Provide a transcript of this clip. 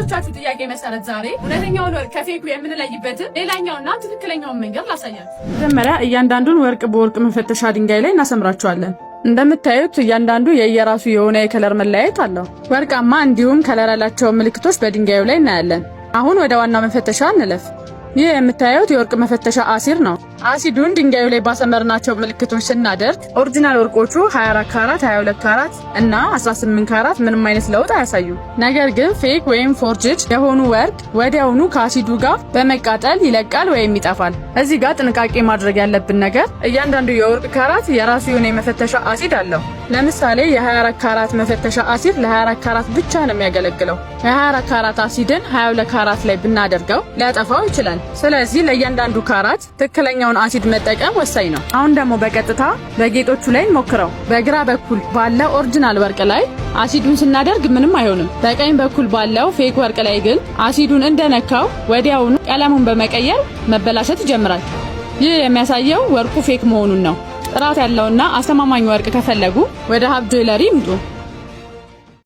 በብዙዎቻችሁ ጥያቄ መሰረት ዛሬ እውነተኛውን ወርቅ ከ fake ኡ የምንለይበትን ሌላኛውና ትክክለኛውን መንገድ ላሳያችሁ። መጀመሪያ እያንዳንዱን ወርቅ በወርቅ መፈተሻ ድንጋይ ላይ እናሰምራቸዋለን። እንደምታዩት እያንዳንዱ የየራሱ የሆነ የ color መለያየት አለው። ወርቃማ እንዲሁም color ያላቸውን ምልክቶች በድንጋዩ ላይ እናያለን። አሁን ወደ ዋናው መፈተሻ እንለፍ። ይህ የምታዩት የወርቅ መፈተሻ አሲድ ነው። አሲዱን ድንጋዩ ላይ ባሰመርናቸው ምልክቶች ስናደርግ original ወርቆቹ 24 ካራት፣ 22 ካራት እና 18 ካራት ምንም አይነት ለውጥ አያሳዩም። ነገር ግን fake ወይም forged የሆኑ ወርቅ ወዲያውኑ ከአሲዱ ጋር በመቃጠል ይለቃል ወይም ይጠፋል። እዚህ ጋር ጥንቃቄ ማድረግ ያለብን ነገር እያንዳንዱ የወርቅ ካራት የራሱ የሆነ የመፈተሻ አሲድ አለው። ለምሳሌ የ24 ካራት መፈተሻ አሲድ ለ24 ካራት ብቻ ነው የሚያገለግለው። የ24 ካራት አሲድን 22 ካራት ላይ ብናደርገው ሊያጠፋው ይችላል። ስለዚህ ለእያንዳንዱ ካራት ትክክለኛውን አሲድ መጠቀም ወሳኝ ነው። አሁን ደግሞ በቀጥታ በጌጦቹ ላይ እንሞክረው። በግራ በኩል ባለው original ወርቅ ላይ አሲዱን ስናደርግ ምንም አይሆንም። በቀኝ በኩል ባለው fake ወርቅ ላይ ግን አሲዱን እንደነካው ወዲያውኑ ቀለሙን በመቀየር መበላሸት ይጀምራል። ይህ የሚያሳየው ወርቁ fake መሆኑን ነው። ጥራት ያለውና አስተማማኝ ወርቅ ከፈለጉ ወደ ሀብ ጁዌለሪ ይምጡ።